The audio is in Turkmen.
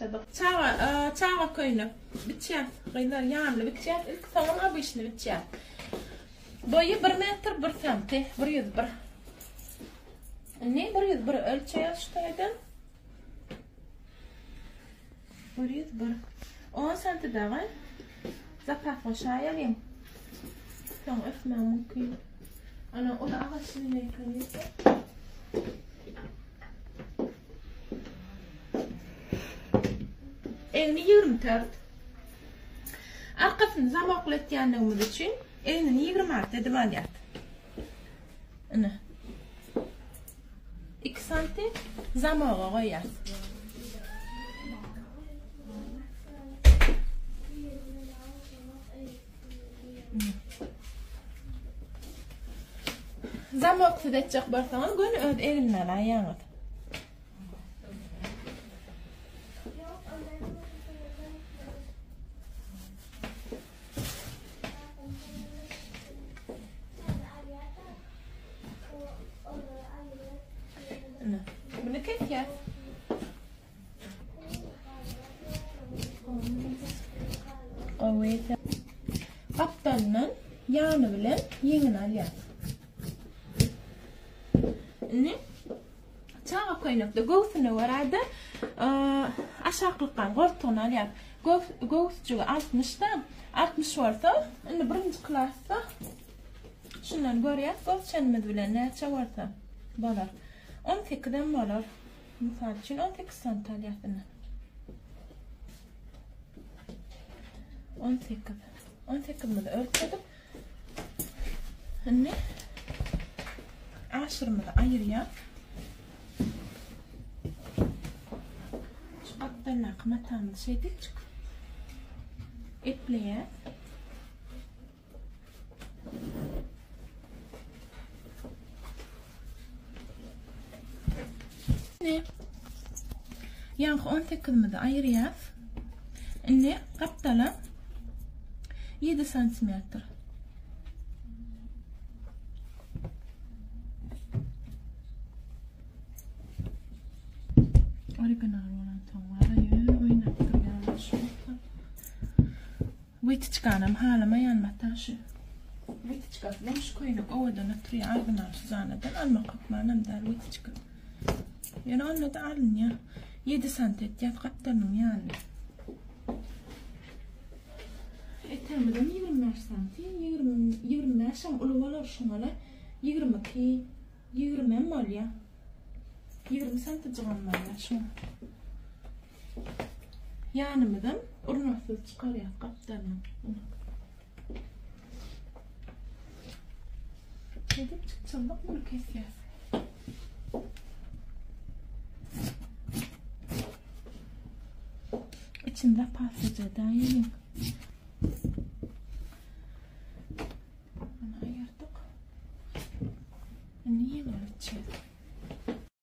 Çaga, çaga köýnek biçýäs. Gyzlar ýanly biçýäs. Ilki soňam obyçny biçýäs. Boýy 1 metr 1 santi, 101. Indi 101 ölçeýäs şu taýdan. 101. 10 santi dagy zapas goşaýalyň. Soň ösmegi mümkin. Ana uly agaç lineýka nirde? Egni 24. Arkasyny zamokly etýänligimiz üçin egnini 26 edip alýas. Ine. 2 santi zamoga goýýas. Zamoksyz etjek bolsaňyz göni öz egnini alaýaňyz. Bunu kesýäs. Gowy. Gapdalyndan ýany bilen ýeňini alýas. Indi çaga köýnekde göwsüne görä-de aşaklykdan goltugyny alýas. Göwüsjigi 60-da, 60 bolsa, indi birinji klasda şundan görýäs, göz çenimiz bilen näçe bolsa bolar. 18 hem bolar. Mysal üçin 18 sant alýas indi. 18. 18-imizi ölçedik. Indi aşyrymyzy aýyrýas. Şu gapdaldaky matamyzy şeýdip çyk. Epleýäs. Indi ýaňky 18-imizi aýyrýas. Indi gapdala 7 santimetr. Original bolan soň bar, ýöne oýnap durýan şu. Witiçkanam halamaýan mata şu. Witiçkasynam şu köýnek owadan oturýar. Original Suzanadan almak hökmanam däl witiçka. Ýöne onda-da alynýar. 7 sant etýär gapdalynyň ýanyna. Etegimizem 25 santi, 20 25 hem uly bolar şuňala. 22, 20 hem bolýar. 20 santijigam bolýar şuňa. Ýanymyzam urnaksyz çykarýas gapdalyny. Edip çykçyldyk muny kesýäs. İçini zapaslyja daýyň. Bunu aýyrdyk. Indi ýeňil bitjek.